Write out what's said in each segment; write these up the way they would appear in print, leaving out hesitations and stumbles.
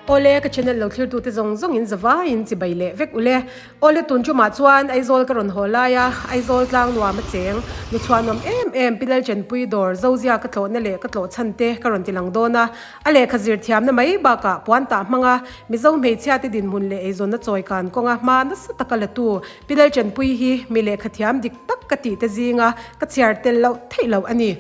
Awle ka channel lo thlir tute zawng zawng in zavai in chibai leh vek ule. Awle tun tumah chuan Aizawl ka rawn haw lai a, Aizawl tlang nuam a cheng, nu chhuah nuam em em Pi Lalchenpui dawr Zozia ka tlawhna leh ka tlawh chhan te ka rawn ti lang dawn a. A lehkha zir thiamna mai bakah puan tah hmanga Mizo hmeichhia te dinhmun leh eizawnna chawi kan kawnga hma nasa taka la tu Pi Lalchenpui hi mi lehkha thiam dik tak ka tih te zinga ka chhiar tel loh theih loh a ni.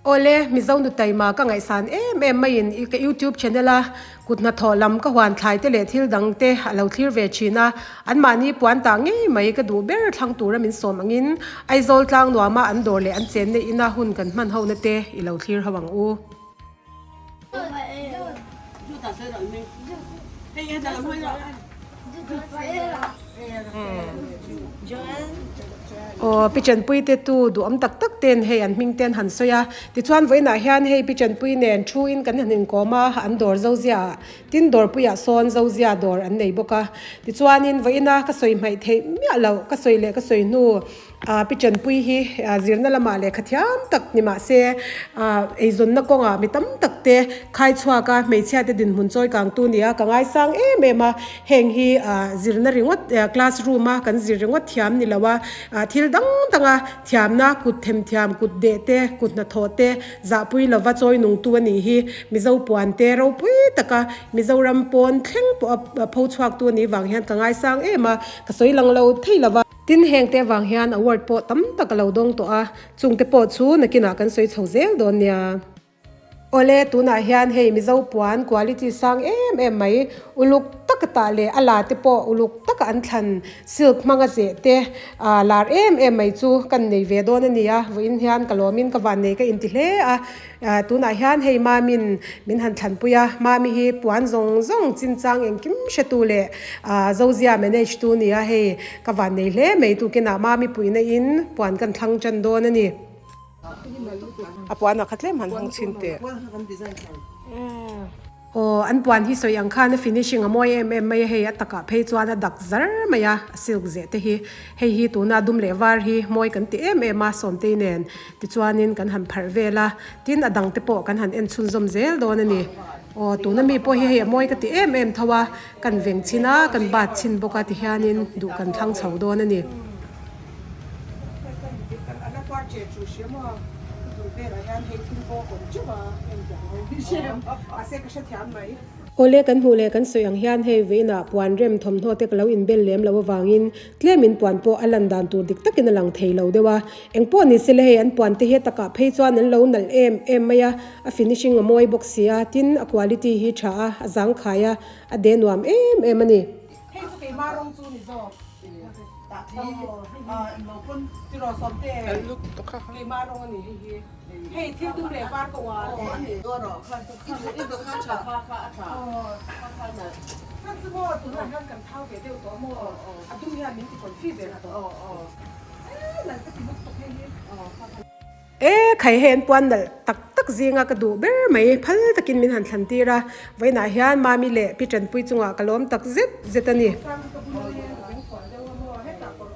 Awle, Mizo nu taima ka ngaihsan em em maiin i ka YouTube channel a kut hnathawh lam ka huan thlai te leh thil dang te a lo thlir ve thin a, anmahni puan tah ngei mai ka duh ber thlang tura min sawm angin Aizawl tlang nuama an dawr leh an chenna ina hun kan hman hona te i lo thlir ho ang u. Aw Pi Chanpui te tu duhawm tak tak ten hei an hming te an han sawi a, tichuan vawiinah hian hei Pi Chanpui nen thu in kan han inkawm a, an dawr Zozia ah tin dawrpuiah sawn Zozia dawr an nei bawk a, tichuanin vawiina ka sawi hmaih theih miah loh ka sawi leh ka sawi hnu. Pi Chanpui hi zirna lamah lehkha thiam tak ni mah se, eizawnna kawngah mi tam tak te khai chhuak a, hmeichhia te dinhmun chawi kangtu ni a, ka ngaisang em em a, heng hi zirna ringawt class room a kan zir ringawt thiam ni lo a, thil dang dang a thiamna kut themthiam, kut deh te, kut hnathawh te zahpui lova chawi nungtu a nih hi Mizo puan te ropui taka Mizoram pawn thleng pawh a pho chhuaktu a nih vang hian ka ngaisang em a, ka sawi lang lo thei lo va. Tin, heng te avang hian award pawh tam tak a lo dawng tawh a, chung te pawh chu nakinah kan sawi chho zel dawn nia. Awle, tunah hian hei Mizo puan quality sang em em mai, uluk taka tah leh a la te pawh uluk taka an thlan silk hmanga zeh te lar em em mai chu kan nei ve dawn a ni a, vawiin hian ka lawmin ka vannei ka inti hle a. Tunah hian hei Mami'n min han thlanpui a, Mami hi puan zawng zawng chinchang engkim hretu leh Zozia manage tu nia hei ka van nei hle mai tukinah Mami puihna in puan kan thlang tan dawn a ni. A puanah kha tlem han hawng chhin teh. Aw, an puan hi sawi ang khan a finishing a mawi em em mai a, hei a takah phei chuan a dak zar mai a, a silk zeh te hi. Hei hi tuna dum leh var hi mawi kan ti em em a, Sawmtei nen tichuanin kan han pharh vel a, tin a dang te pawh kan han en chhunzawm zel dawn a ni. Aw, tuna mi pawh hi hei a mawi ka ti em em tho a, kan veng chhin a, kan bat chhin bawk a tihianin duh kan thlang chho dawn a ni. Awle kan hmuh leh kan sawi ang hian hei vawiinah puan rem thawmhnaw te ka lo inbel lem loh avangin tlemin puan pawh a lan dan tur dik takin a lang thei lo deuh a. Eng pawh ni se le hei an puan te hi a takah phei chuan an lo nalh em em mai a, a finishing a mawi bawk si a, tin a quality hi tha a, a zangkhai a, a de nuam em em a ni. Hei chu keimah rawng chu ni zawk. E khai hei an puan nalh tak tak zinga ka duh ber mai phal takin min han thlan tir a, vawiinah hian Mami leh Pi Tanpui chungah ka lawm tak zet zet a ni.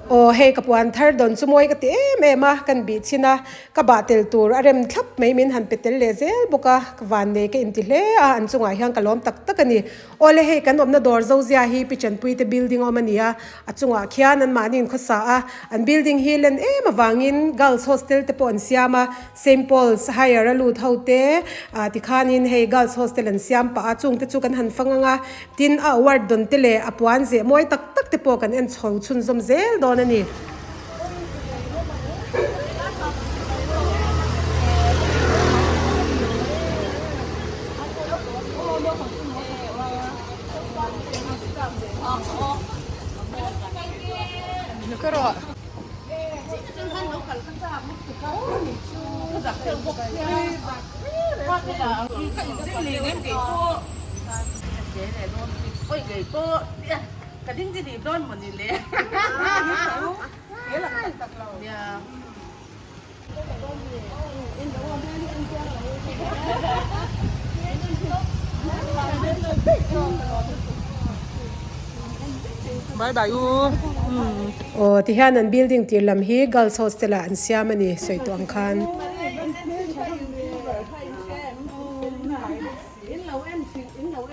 Aw hei ka puan thar dawn chu mawi ka ti em em a, kan bih chhin a, ka bah tel tur a rem thlap mai min han pe tel leh zel bawk a, ka vannei ka inti hle a, an chungah hian ka lawm tak tak a ni. Awle hei kan awmna dawr Zozia hi Pi Chanpui te building a awm a ni a, a chungah khian anmahni in khawsa a, an building hi len em avangin girls hostel te pawh an siam a, Saint Paul's higher a lut ho te ah tikhanin hei girls hostel an siam pah a, chung te chu kan han fang ang a, tin a award dawn te leh a puan zeh mawi tak tak te pawh kan en chho chhunzawm zel dawn a ni. Bye bye u. Aw tihian an building tir lam hi girls hostel ah an siam a ni sawi tawh ang khan.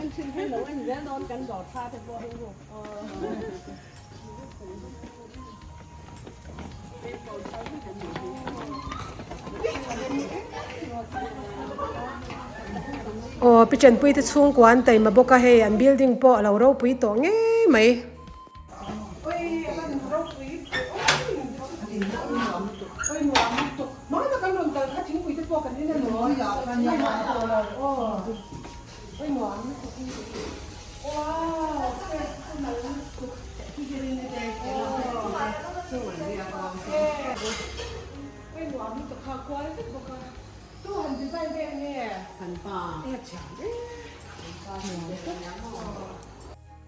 en thin hi lo en zel dawn kan dawr tha te pawh hi ru. Aw pi Chanpui te chhungkua an taima bawk a hei an building pawh a lo ropui tawh ngei mai.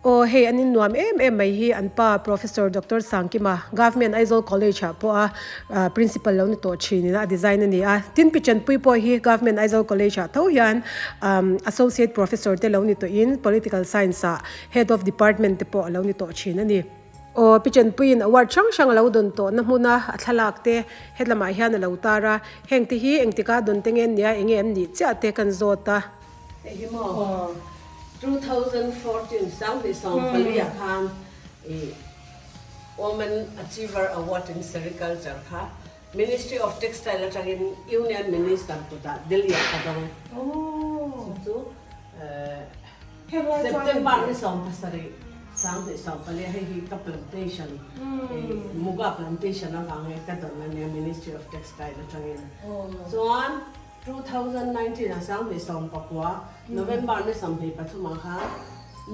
Aw hei an innuam em em mai hi an pa Professor Doctor Sangkima Government Aizawl College ah pawh a Principal lo ni tawh thin in a design a ni a tin pi Chanpui pawh hi Government Aizawl College ah tho hian Associate Professor te lo ni tawh in Political Science ah Head of Department te pawh a lo ni tawh thin a ni. Aw pi Chanpui in award hrang hrang a lo dawn tawh na hmun a a thlalak te hetlamah hian a lo tar a heng te hi engtikah dawn te nge nia enge an nih chiah te kan zawt a. Hei hi maw 2014 2014 ah khan i Women Achiever Award in Sericulture kha Ministry of Textile atangin Union Minister kutah Delhi ah ka dawng. Chu chu September ni 17 2014 hei hi ka plantation Muga plantation avangin ka dawn ania Ministry of Textile atangin. Chuan 2019 a 2019 November ni 23 ah khan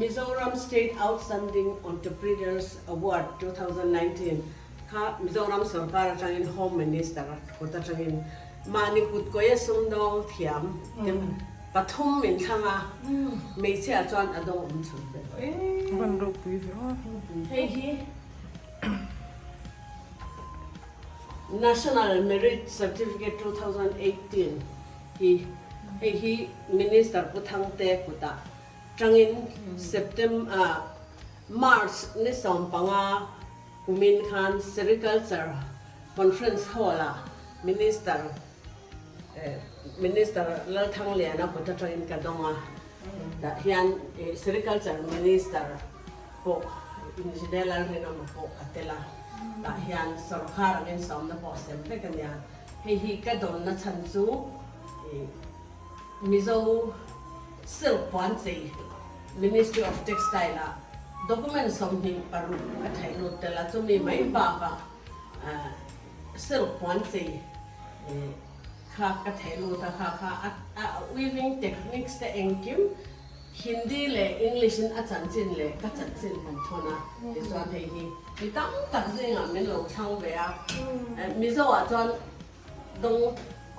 Mizoram State Outstanding Entrepreneurs Award 2019 kha Mizoram sorkar atangin Home Minister kut atangin mahni kut kawia sumdawng thiam te pathum min thlang a, hmeichhia chuan a dawng awm chhun ber. Hei hi. National Merit Certificate 2018 hi hei hi Minister Pu Thangte kutah tangin Septem March ni 15 kumin khan Sericulture Conference Hall-ah Minister Minister Lalthangliana kut atangin ka dawng a, tah hian Sericulture Minister pawh Engineer Lalrinawma pawh a tel a, tah hian sorkar angin sawmna pawh a sem vek a nia. Hei hi ka dawnna chhan chu Mizo Silk Puanchei Ministry of Textile ah document 26 ka theih lut tel a, chumi mai bakah Silk Puanchei kha ka theih lut a, kha kha a weaving techniques te engkim Hindi leh English in a chanchin leh ka chanchin kan thawn a, tichuan hei hi mi tam tak zingah min lo thlang ve a, Mizo ah chuan dawng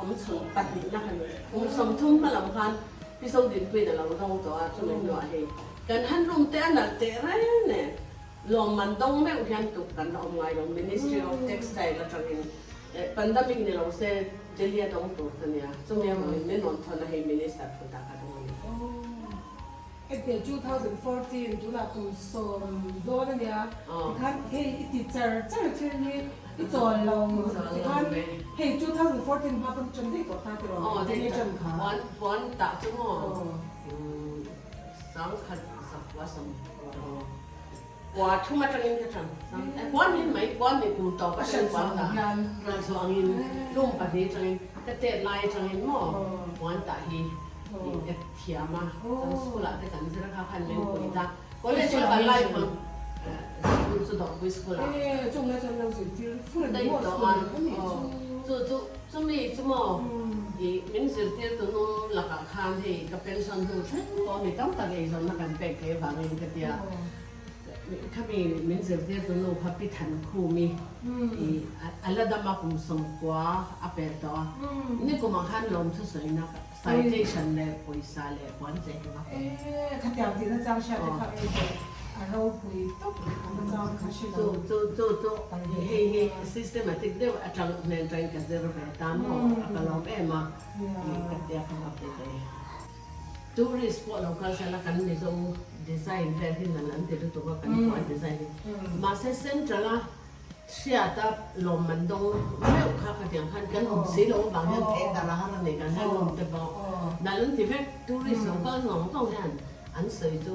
awm chhun pahnihna kha ni, kum 30 hma lam khan Pi Zodinpuiin a lo dawng tawh a, chumi hnuah hei kan handloom te a nalh teh reng nen lawmman dawng meuh hian tuk kan la awm ngai lo, Ministry of Textile atangin pandemic ni lo se Delhi a dawng tur ka nia, chumi avangin min rawn thawn a hei Minister thu ta ka dawng a ni. Heti 2014 tunah kum sawm dawn a nia, tikhan hei i ti char char thil hi i chawl lo, tikhan hei 2014 hma pawn ṭan daih tawh ta tiraw, enge ṭan kha? Puan puan tah chu maw 1000 zakua sawm. Kua thum atangin ka chang kua min mai kua mi kum tawp atangin puan tah hran chhuah angin lum pahnih atangin ka tet lai atangin maw puan tah hi ka thiam a chuan school ah te kan zir a kha khan min pui ta college ka kal lai pawn school chu Dawkpui school ah daih tawh a chu chu chumi chu maw min zirtir tu num lakah khan hei ka pension hnu thleng pawh mi tam tak eizawnna kan pek theih avangin ka tia. Khami min zirtirtu nu kha Pi Thankhumi i a la dam a kum 90 a pel tawh a, nikumah khan lawmthu sawina citation leh pawisa leh puan chei ka va pe. Khatiang tihna chang hriat te kha ei tawh a ropui tawp na chang kha hre lo. Chu chu chu hei hi systematic deuh atang hnen tangin ka zir ve ta maw a ka lawm em a ka tia ka va pe thei. Tourist pawh lo kal sela kan Mizo design vel hi nalh an ti lutuk a, kan puan design hi. Mahse central a hriata lawmman dawng meuh kha khatiang khan kan awm si loh avang hian theh darh a har a ni kan han awm te pawh nalh an ti vek. Tourist lo kal zawng zawng hian An sawi chu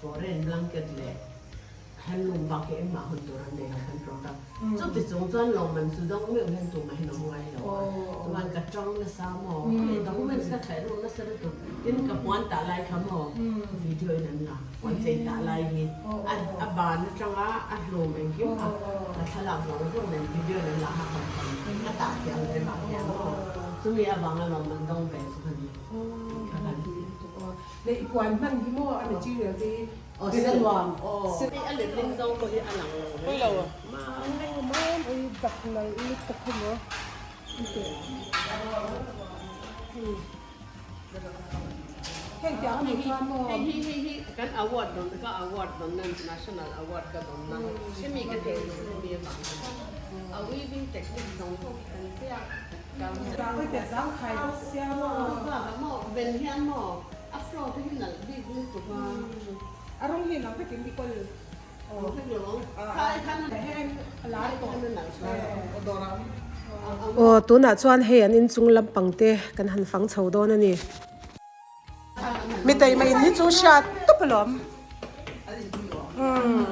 foreign blanket leh handloom bak hi engmah hun tur an nei lo kan product. Chuti chung chuan lawmman chu dawng meuh hian tumah hian awm ngai lo a. Chuan ka tang nasa maw, documents ka thaih ruk nasa lutuk. Tin ka puan tah lai kha maw video in an la, puan chei tah lai hi a ban atanga a hlum engkim kha ka thlalak zawng zawng nen video in an la kha ka tah thiam ve vang hian maw chumi avanga lawmman dawng ve chu ka ni. Ka han ti lutuk aw. Leh i puan hman hi maw a material te hi aw sil nuam hei a letling zawng pawh hi a lang lo mai lo aw mam ui dak nalh lutuk hi maw hei heng tiang a nih chuan maw hei hi hei hi kan award dawn ka award dawn na national award ka dawn na hemi ka thei lo hemi avang a weaving technique zawng pawh kan ziak Aw tunah chuan hei an inchung lampang te kan han fang chho dawn a ni. Mi taima in hi chu hriat tawp alawm. Umm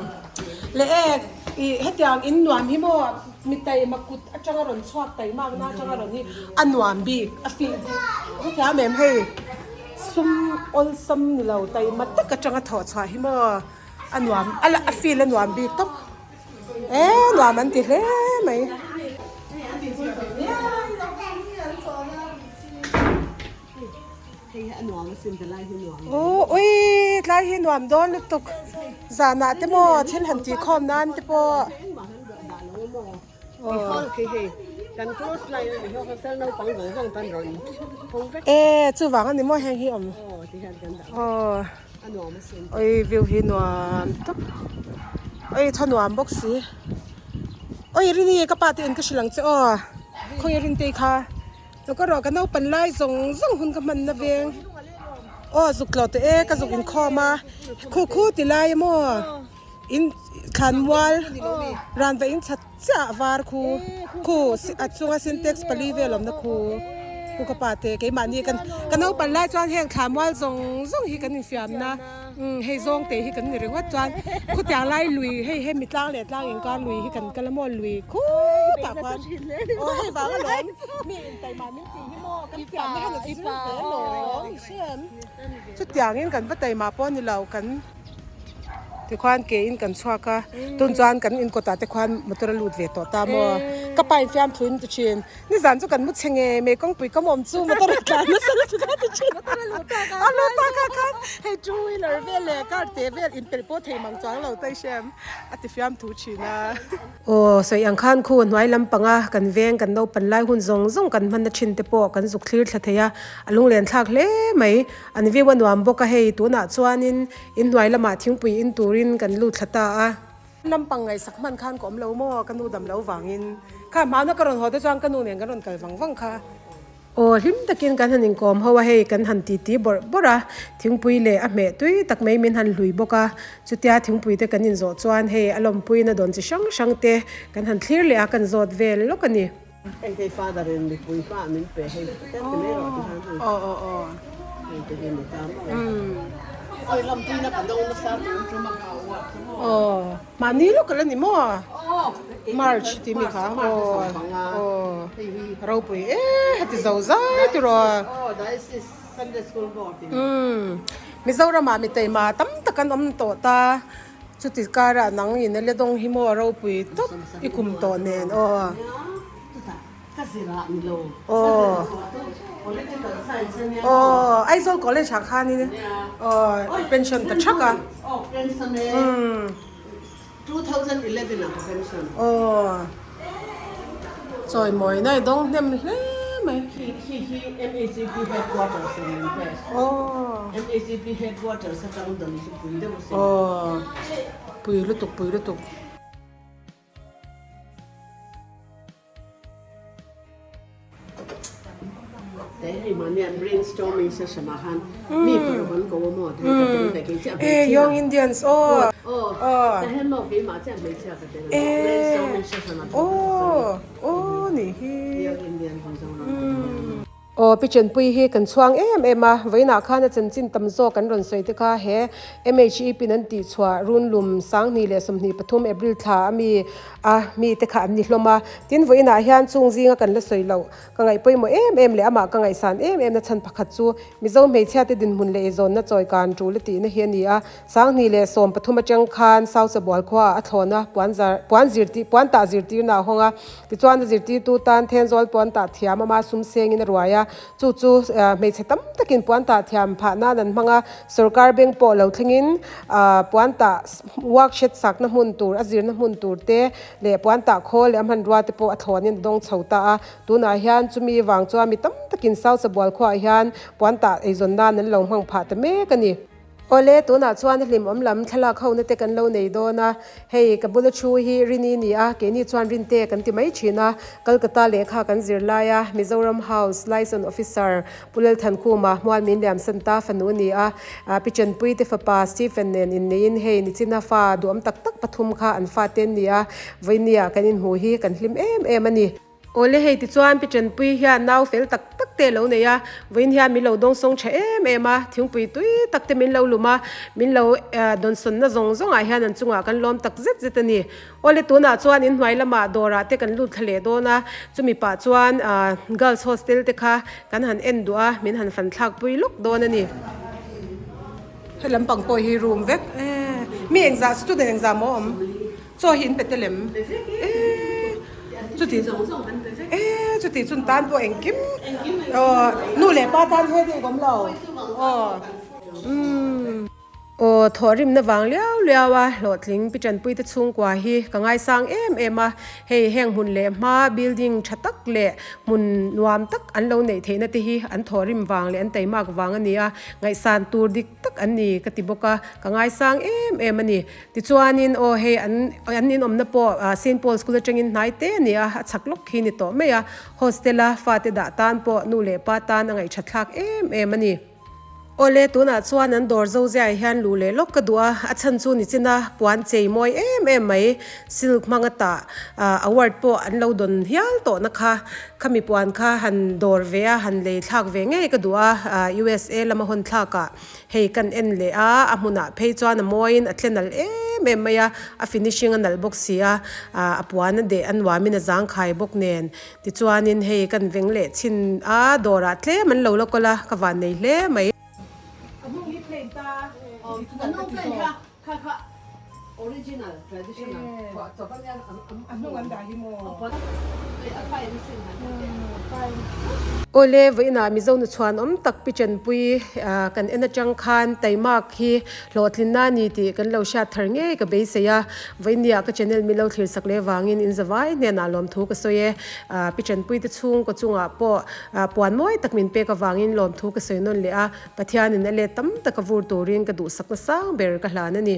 leh e ih hetiang in nuam hi maw mi taima kut atanga rawn chhuak taimakna atanga rawn hi a nuam bik a fih bik hetiang em hei sum awlsam ni lo taima tak atanga thawh chhuah hi maw a nuam a a feel a nuam bik tawp e nuam an ti hle mai. Aw ui tlai hi nuam dawn lutuk zanah te maw thil han tih khawm nan te pawh e chuvang a ni maw heng hi awm aw ui view hi nuam tawp ui thaw nuam bawk si ui rini ka pa te in ka hrilh ang che aw khawnge rintei kha. Ka ruah ka naupan lai zawng zawng hun ka hmanna veng aw zuk tlo teh e ka zuk inkhawm a khu khu ti lai emaw in thlan mual ran va in chhat chiah a var khu khu a chunga sintex pali vel awmna khu khu ka pa te keimahni kan ka naupan lai chuan heng thlan mual zawng zawng hi kan infiamna. Umm hei zawng te hi kan ni ringawt chuan khutiang lai lui hei hemi tlang leh tlang inkar lui hi kan kal a maw lui khutah khuan aw hei vang alawm mi intaima min tih hi maw kan pian na hian a zir hle alawm hriam chutiangin kan va taima pawh a ni lo kan Tikhuan ke in kan chhuak a, tun chuan kan in kawtah te khuan motor a lut ve tawh ta maw? Ka pa in fiam thu in ti thin, nizan chu kan mu chhe nge mai kawngpui ka mawm chu motor a tlan nasa lutuk a ti thin. A lut tak a khan hei two wheeler vel leh car te vel inpelh pawh thei mang chuang lo ta i hre em a ti fiam thu thin a. Aw, sawi ang khan khu hnuai lampanga kan veng kan naupan lai hun zawng zawng kan hmanna thin te pawh kan zuk thlir thla thei a, a lunglen thlak hle mai. An view a nuam bawk a hei, tunah chuanin inhnuai lamah thingpui in turin kan lut thla ta a. Lampang ngaihsak hman khan ka awm lo maw, ka nu dam lo vangin. Kha hmauna ka rawn haw te chuan ka nu nen kan rawn kal vang vang kha. Aw, hlim takin kan han inkawm ho a hei, kan han titi bawrh bawrh a, thingpui leh a hmeh tui tak mai min han hlui bawk a, chutia thingpui te kan inzawh chuan hei a lawmpuina dawn chi hrang hrang te kan han thlir leh a, kan zawt vel lawk a ni. Heng hei father in mipui hma min pe hei te ti mai rawh ti khan hei hei te hi ni ta maw oi lampui na ka dawng nasa tun tum a ka uat chu maw aw mahni lawk ala ni maw march ti mi kha aw aw ropui e heti zo zai ti rawh aw diocese sunday school board in Mizoram ah mi taima tam tak an awm tawh ta. Chuti karah nang in a le dawng hi maw a ropui tawp i kum tawh nen aw. Aw aw Aizawl college ah khanin aw pension ta thak a. Aw chawimawi na i dawng hnem hle mai. Aw. Aw pui lutuk pui lutuk. E Young Indians aw aw e aw aw nih hi. Aw Pi Chenpui hi kan chhuang em em a, vawiinah khan a chanchin tam zawk kan rawn sawi te kha he MHEP in an tihchhuah runlum 2023 April thla a mi a mi te kha an ni hlawm a. Tin vawiinah hian chung zinga kan la sawi loh ka ngaih pawimawh em em leh amah ka ngaihsan em em na chhan pakhat chu Mizo hmeichhia te dinhmun leh eizawnna chawi kan tul a tihna hi a ni a. 2013 atang khan South Sabual khuaah a thlawn a, puan zar puan zirtir puan tah zirtirna a hawng a. Tichuan a zirtirtu tan Thenzawl puan tah thiam ama sum sengin a ruai a, chu chu hmeichhe tam takin puan tah thiam phah nan an hmang a, sorkar bank pawh lo thlengin puan tah workshed sakna hmun tur a zirna hmun tur te leh puan tah khawl leh a hmanrua te pawh a thlawnin a dawng chho ta a. Tunah hian chumi vang chuan mi tam takin South Sabual khuaah hian puan tah eizawn nan an lo hmang phah ta mek a ni. Awle, tunah chuan a hlimawm lam thlalak hona te kan lo nei dawn a, hei ka bula thu hi Rini ni a, keini chuan Rinte kan ti mai thin a, Kolkata lehkha kan zir lai a, Mizoram House Liaison Officer Pu Lalthankhuma Hmualmin Liamsanta fanu a ni a, Pi Chenpui te fapa Stephen nen inneiin hei nichina fa duhawm tak tak pathum kha an fate an ni a, vawinia kan inhmu hi kan hlim em em a ni. Awle hei tichuan Pi Tanpui hian nau fel tak tak te lo nei a, vawiin hian min lo dawngsawng tha em em a, thingpui tui tak te min lo lum a, min lo dawnsawnna zawng zawngah hian an chungah kan lawm tak zet zet a ni. Awle tunah chuan inhnuai lamah dawrah te kan lut thla leh dawn a, chumi pah chuan girls hostel te kha kan han en duh a, min han fan thlak pui lawk dawn a ni. He lampang pawh hi room vek e, mi engzah student engzah maw awm? Chaw hi in pe tel em? Eee chuti eee chuti chun tan pawh engkim aw nu leh pa tan he deuh awm lo aw umm. Aw thawhrimna vang liau liau a hlawhtling pi tanpui te chhungkua hi ka ngaisang em em a hei heng hmun leh hma building tha tak leh hmun nuam tak an lo neih theihna te hi an thawhrim vang leh an taimak vang a ni a ngaihsan tur dik tak an ni ka ti bawk a ka ngaisang em em a ni. Tichuanin aw hei an an inawmna pawh Saint Paul School atangin hnai te a ni a, a chhak lawk khi ni tawh mai a, hostel a fate dah tan pawh nu leh pa tan a ngaihthat thlak em em a ni. Awle tunah chuan an dawr zo ziaah hian luh leh lawk ka duh a, a chhan chu nichina puan chei mawi em em mai silk hmanga tah award pawh an lo dawn hial tawh na kha, khami puan kha han dawr ve a, han lei thlak ve ngei ka duh a, USA lama hawn thlakah. Hei kan en leh a, a hmunah phei chuan a mawiin a tle nalh em em mai a, a finishing a nalh bawk si a, ah a puan a deh a nuamin a zangkhai bawk nen. Tichuanin hei kan veng leh chhin a, dawrah tlem an lo la kawl a, ka van nei hle mai. A hnung hi plain ta a hnung plain kha kha kha original traditional a hnung an dah hi maw a fine sin han Awle vawiinah Mizo nu chhuan awm tak Pi Chenpui kan en atang khan Taimak hi hlawhtlinna a ni tih kan lo hriat thar ngei ka beisei a, vawiinniah ka channel min lo thlir sak leh vangin in zavai hnenah lawmthu ka sawi e. Pi Chenpui te chhungkaw chungah pawh puan mawi tak min pek avangin lawmthu ka sawi nawn leh a, Pathianin a let tam taka vur turin ka duhsak nasang ber ka hlan a ni.